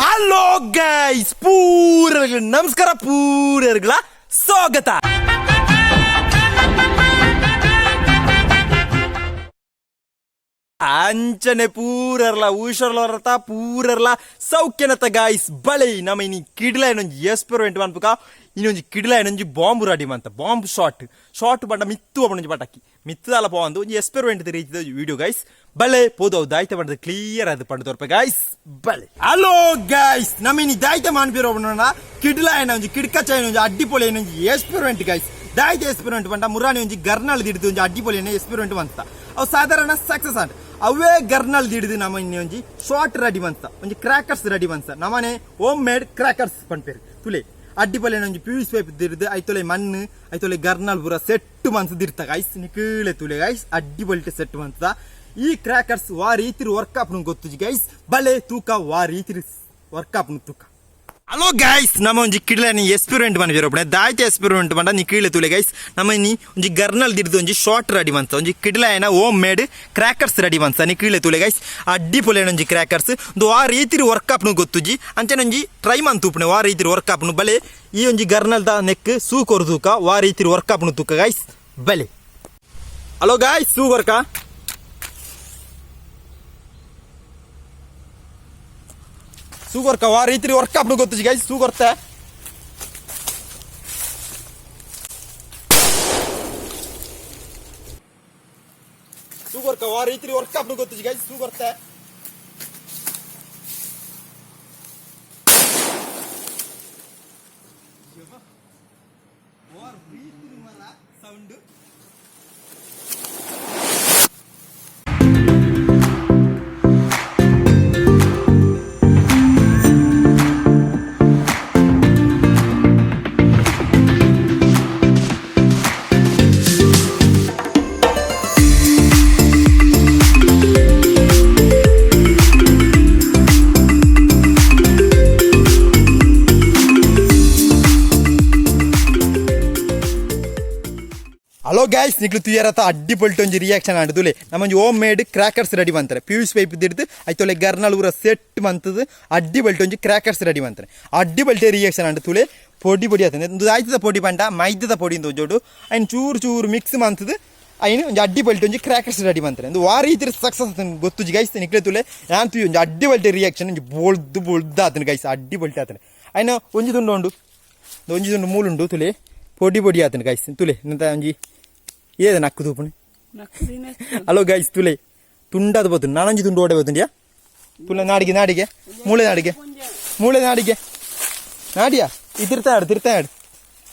Hello guys, ಪೂರ ನಮಸ್ಕಾರ, ಪೂರರ್ಗಳ ಸ್ವಾಗತ. ಅಂಚನೆ ಪೂರರ್ಲ ಹುಷಾರ್ಲರತ ಪೂರರ್ಲ ಸೌಖ್ಯನತ ಗಾಯ್ಸ್. ಬಳೆ ನಮ್ಮ ಇನಿ ಕಿಡ್ಲ ಇನ್ನೊಂಜಿ ಎಕ್ಸ್ಪೆರಿಮೆಂಟ್ ಮನ್ಪುಕ. ಇನ್ನೊಂಜಿ ಕಿಡ್ಲ ಇನ್ನೊಂಜಿ ಬಾಂಬ್ ರೆಡಿ ಮಂತ. ಬಾಂಬ್ ಶಾಟ್ ಶಾಟ್ ಬಂಡ ಮಿತ್ತು ಒಂಜಿ ಪಟಾಕಿ ಮಿತ್ತದಲ್ಲ ಪೋಂದು ಒಂಜಿ ಎಕ್ಸ್ಪೆರಿಮೆಂಟ್ ರೀತಿದ ವಿಡಿಯೋ ಗೈಸ್. ಬಳೆ ಪೋದು ಅವು ದಾಯ್ತ ಬಂಡದ ಕ್ಲಿಯರ್ ಅದು ಪಂಡ ತೋರ್ಪ ಗೈಸ್. ಬಳೆ ಹಲೋ ಗೈಸ್, ನಮ್ಮ ಇನಿ ದಾಯ್ತ ಮಾನ್ಪಿರೋ ಕಿಡ್ಲ ಒಂಜಿ ಕಿಡ್ಕಚ ಒಂಜಿ ಅಡ್ಡಿಪೊಲೆ ಒಂಜಿ ಎಕ್ಸ್ಪೆರಿಮೆಂಟ್ ಗೈಸ್. ದಾಯ್ತ ಎಕ್ಸ್ಪೆರಿಮೆಂಟ್ ಬಂಡ ಮುರಾಣಿ ಒಂಜಿ ಗರ್ನಾಲ್ ದಿಡ್ದು ಒಂಜಿ ಅಡ್ಡಿಪೊಲೆ ಎಕ್ಸ್ಪೆರಿಮೆಂಟ್ ಬಂತ. ಅವು ಸಾಧಾರಣ ಸಕ್ಸಸ್ ಆಂಡ್. ಅವೇ ಗರ್ನಲ್ ದಿಡ್ದು ನಮ್ಮ ಇನ್ನಿ ಒಂಜಿ ಶಾರ್ಟ್ ರೆಡಿ ಬಂತ, ಒಂಜಿ ಕ್ರಾಕರ್ಸ್ ರೆಡಿ ಬಂತ. ನಮ್ಮನೆ ಹೋಮ್ ಮೇಡ್ ಕ್ರಾಕರ್ಸ್ ಪನ್ಪೇರು. ತುಲೆ ಅಡ್ಡಿಪಲ್ಲೆ ಒಂಜಿ ಪ್ಯೂಸ್ ಪೈಪ್ ದಿಡ್ದು ಐತೊಲೆ ಮಣ್ಣು ಐತೊಲೆ ಗರ್ನಲ್ ಪೂರ ಸೆಟ್ ಮನ್ಸ್ ದಿರ್ತ ಗೈಸ್. ನಿಕೀಳೆ ತುಲೆ ಗೈಸ್, ಅಡ್ಡಿಪಲ್ಟೆ ಸೆಟ್ ಮಂತ. ಈ ಕ್ರಾಕರ್ಸ್ ವಾ ರೀತಿ ವರ್ಕ್ ಆಪ್ನು ಗೊತ್ತುಜಿ ಗೈಸ್. ಬಲೆ ತೂಕ ವಾ ರೀತಿ ವರ್ಕ್ ಆಪ್ನು ತೂಕ. ಹಲೋ ಗೈಸ್, ನಮ್ಮ ಒಂಜಿ ಕಿಡ್ಲ ಎಕ್ಸ್ಪೆರಿಮೆಂಟ್ ಮನ್ಪಿರೋಪಣೆ. ದಾಯ್ತ ಎಕ್ಸ್ಪೆರಿಮೆಂಟ್ ಪಂಡ ನೀ ಕೀಳೆ ತೂಲೆ ಗೈಸ್, ನಮ್ಮ ನೀ ಒಂಜಿ ಗರ್ನಲ್ ದಿಡ್ದು ಒಂಜಿ ಶಾರ್ಟ್ ರೆಡಿ ಮಂತ. ಒಂಜಿ ಕಿಡ್ಲ ಏನ ಹೋಮ್ ಮೇಡ್ ಕ್ರಾಕರ್ಸ್ ರೆಡಿ ಮಂತ. ನೀ ಕೀಳೆ ತೂಲೆ ಗೈಸ್, ಅಡ್ಡಿ ಪೊಲೆ ಒಂಜಿ ಕ್ರಾಕರ್ಸ್. ಒಂದು ಆ ರೀತಿ ವರ್ಕ್ ಆಪ್ನು ಗೊತ್ತುಜಿ. ಅಂಚನೆ ಒಂಜಿ ಟ್ರೈ ಮಂತೂಪಣೆ ವಾ ರೀತಿ ವರ್ಕ್ ಆಪ್ನು. ಬಲೆ ಈ ಒಂಜಿ ಗರ್ನಲ್ the neck ಸೂ ಕೊರು ತೂಕ ವಾ ರೀತಿ ವರ್ಕ್ ಆಪ್ನು ತೂಕ ಗೈಸ್. ಬಲೆ ಹಲೋ ಗಾಯ್ಸ್, ಸೂ ಕೊರ್ಕ ಸೂ ಕೊರ್ಕ ವಾ ರೀತಿ ವರ್ಕ್ ಆಪ್ನು ಗೊತ್ತುಜಿ ಗೈಸ್. ಸೂ ಕೊರ್ತೆ ಸೂ ಕೊರ್ಕ ವಾ ರೀತಿ ವರ್ಕ್ ಆಪ್ನು ಗೊತ್ತುಜಿ ಗೈಸ್. ಸೂ ಕೊರ್ತೆ ಸೌಂಡ್. ಹಲೋ ಗಾಯ್ಸ್, ನಿಕ್ಲು ತುಯರತ ಅಡ್ಡಿ ಪಲ್ಟು ಒಂಜಿ ರಿಯಾಕ್ಷನ್ ಆಂಡ್. ತುಲೆ ನಮ್ಮೊಂಜಿ ಹೋಮ್ ಮೇಡ್ ಕ್ರಾಕರ್ಸ್ ರೆಡಿ ಮಂತಾರೆ. ಪ್ಯೂಸ್ ಪೈಪ್ ದಿಡ್ದು ಐತೊಲೆ ಗರ್ನಲ್ ಊರ ಸೆಟ್ ಮಂತದು ಅಡ್ಡಿ ಬಲ್ಟು ಒಂಜಿ ಕ್ರಾಕರ್ಸ್ ರೆಡಿ ಮಂತಾರೆ. ಅಡ್ಡಿ ಬಲ್ಟೆ ರಿಯಾಕ್ಷನ್ ಆಂಡ್. ತುಲೆ ಪೊಡಿ ಪೊಡಿ ಆತಂದೆ. ಒಂದು ಆಯ್ತದ ಪೊಡಿ ಪಂಡ ಮೈದದ ಪೊಡಿ ಇಂದು ಜೋಡು ಐನ್ ಚೂರು ಚೂರು ಮಿಕ್ಸ್ ಮಂತದು ಐನು ಒಂಜಿ ಅಡ್ಡಿ ಬಲ್ಟು ಒಂಜಿ ಕ್ರಾಕರ್ಸ್ ರೆಡಿ ಮಂತಾರೆ. ಒಂದು ವಾ ರೀತಿ ಸಕ್ಸಸ್ ಗೊತ್ತುಜಿ ಗೈಸ್. ನಿಕ್ಲೆ ತುಲೆ ಯಾನ್ ತುಯ್ ಒಂಜಿ ಅಡ್ಡಿ ಬಲ್ಟೆ ರಿಯಾಕ್ಷನ್ ಒಂಜಿ ಬೋಳ್ದು ಬೋಳ್ದು ಆತನ ಗೈಸ್. ಅಡ್ಡಿ ಬಲ್ಟೆ ಆತನ. ಐನ ಒಂಜಿ ತುಂಡು ಉಂಡು, ಒಂಜಿ ತುಂಡು ಮೂಲುಂಡು. ತುಲೆ ಪೊಡಿ ಪೊಡಿ ಆತನ ಗೈಸ್. ತುಲೆ ನಂತ ಒಂಜಿ ಏದ ನಕ್ಕು ತೂಪುಣಿ. Hello guys, ತುಲೆ ತುಂಡಾದ both. ನಾನೊಂಜಿ ತುಂಡು ಓಡೆ ಬೋತುಂಡಿಯಾ. ತುಲೆ ನಾಡಿಗೆ ನಾಡಿಗೆ ಮೂಳೆ ನಾಡಿಗೆ ಮೂಳೆ ನಾಡಿಗೆ ನಾಡಿಯಾ. ಈ ತಿರ್ತಾಡು ತಿರ್ತಾಡು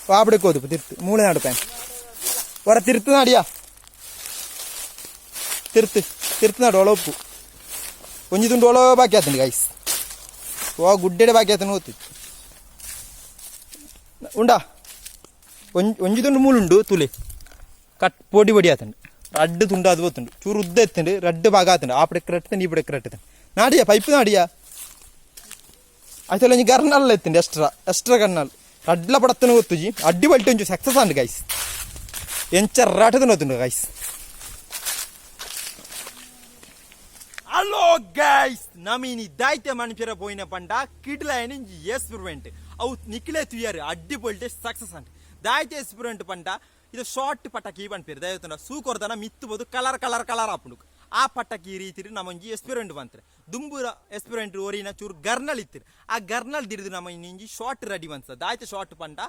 ವಾಪಡೆ ಕೋದು ತಿರ್ತು ಮೂಳೆ ನಾಡು ಪ್ಯಾನ್ ಹೊರ ತಿರ್ತು ನಾಡಿಯಾ. ತಿರ್ತು ತಿರ್ತು ನಾಡು ಒಳೊಪ್ಪು ಒಂಜಿ ತುಂಡು ಒಳ ಬಾಕಿ ಆತಂಡಿ ಗೈಸ್. ಓ ಗುಡ್ಡೆಡೆ ಬಾಕಿ ಆತನ ಗೊತ್ತು ಉಂಡಾ. ಒಂಜಿ ಒಂಜಿ ತುಂಡು ಮೂಲುಂಡು. ತುಲೆ ಕಟ್ ಪೊಡಿ ಪೊಡಿ ಆತಂಡು. ರಡ್ಡು ತುಂಡು ಅದು ಗೊತ್ತುಂಡು. ಚೂರು ಉದ್ದ ಎತ್ತಂಡು ರಡ್ಡು ಭಾಗ ಆತಂಡು. ಆ ಪಡೆ ಕರೆಕ್ಟ್, ಈ ಪಡೆ ಕರೆಕ್ಟ್. ನಾಡಿಯ ಪೈಪ್ ನಾಡಿಯ ಆಯ್ತಲ್ಲ. ಒಂಜಿ ಗರ್ನಲ್ ಎತ್ತಂಡು ಎಕ್ಸ್ಟ್ರಾ ಎಕ್ಸ್ಟ್ರಾ ಗರ್ನಲ್ ರಡ್ಲ ಪಡತ್ತನ ಗೊತ್ತುಜಿ. ಅಡ್ಡಿ ಬಲ್ಟಿ ಒಂಜಿ ಸಕ್ಸಸ್ ಆಂಡ್ ಗೈಸ್. ಎಂಚ ರಾಟದ ಗೊತ್ತುಂಡು ಗೈಸ್. ಹಲೋ ಗೈಸ್, ನಮೀನಿ ದಾಯ್ತೆ ಮನುಷ್ಯರ ಪೋಯಿನ ಪಂಡ ಕಿಡ್ಲ ಒಂಜಿ ಎಕ್ಸ್ಪೆರಿಮೆಂಟ್. ಅವು ನಿಕ್ಲೆ ತುಯರ್ ಅಡ್ಡಿ ಪೊಲ್ಟೆ ಸಕ್ಸಸ್ ಅಂಡ್. ದಾಯ್ತೆ ಎಕ್ಸ್ಪೆರಿಮೆಂಟ್ ಪಂಡ ಇದು ಶಾರ್ಟ್ ಪಟಾಕಿ ಪನ್ಪೇರು. ದಯತನ ಸೂಕೊರ್ದನ ಮಿತ್ತು ಕಲರ್ ಕಲರ್ ಕಲರ್ ಆಪುಂಡು. ಆ ಪಟಾಕಿ ಈ ರೀತಿ ನಮ್ಮೊಂಜಿ ಎಕ್ಸ್ಪೆರಿಮೆಂಟ್ ಬಂತಾರೆ. ದುಂಬುರ ಎಕ್ಸ್ಪೆರಿಮೆಂಟ್ ಒರಿನ ಚೂರು ಗರ್ನಲ್ ಇತ್ತಿರು. ಆ ಗರ್ನಲ್ ದಿಡ್ದು ನಮ್ಮ ಇನ್ನಿಂಜಿ ಶಾರ್ಟ್ ರೆಡಿ ಬಂತದ. ದಾಯ್ತ ಶಾರ್ಟ್ ಪಂಡ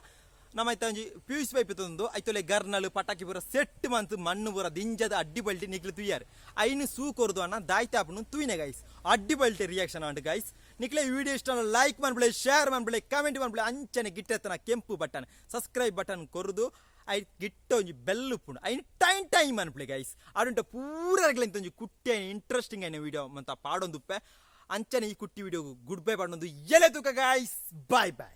ನಮ್ಮ ಐತ ಒಂಜಿ ಪ್ಯೂಸ್ ಪೈಪ್ ತಂದು ಐತೊಲೆ ಗರ್ನಲ್ ಪಟಾಕಿ ಪೂರ ಸೆಟ್ ಮಂತ್ ಮಣ್ಣು ಪೂರ ದಿಂಜದ ಅಡ್ಡಿ ಬಲ್ಟಿ ನಿಕ್ಲು ತುಯ್ಯಾರು. ಐನು ಸೂ ಕೊರ್ದು ಅಣ್ಣ ದಾಯ್ತ ಆಪುನು ತೂಯಿನೆ ಗೈಸ್. ಅಡ್ಡಿ ಬಲ್ಟಿ ರಿಯಾಕ್ಷನ್ ಅಂಡ್ ಗೈಸ್. ನಿಕ್ಲೆ ವಿಡಿಯೋ ಇಷ್ಟ ಲೈಕ್ ಮನ್ಬಿಳೆ, ಶೇರ್ ಮನ್ಬಿಳೆ, ಕಮೆಂಟ್ ಮನ್ಬಿಳೆ. ಅಂಚನೆ ಗಿಟ್ಟೆತ್ತನ ಕೆಂಪು ಬಟನ್ ಸಬ್ಸ್ಕ್ರೈಬ್ ಬಟನ್ ಕೊರ್ದು I ಗಿಟ್ಟ ಒಂಜಿ ಬೆಲ್ ಉಪ್ಪುಂಡು ಐನ್ ಟೈಮ್ ಟೈಮ್ ಅನ್ಪ್ಲೆ ಗೈಸ್. ಅಡುಂಟ ಪೂರ ಒಂಜಿ ಕುಟ್ಟಿ ಐನ್ ಇಂಟ್ರೆಸ್ಟಿಂಗ್ ಐನ ವಿಡಿಯೋ ಮಂತ ಪಾಡೊಂದುಪ್ಪೆ. ಅಂಚನೆ ಈ ಕುಟ್ಟಿ ವಿಡಿಯೋ ಗುಡ್ ಬೈ ಪಾಡೊಂದು ಎಲೆ ತುಕ ಗೈಸ್. Boy boy.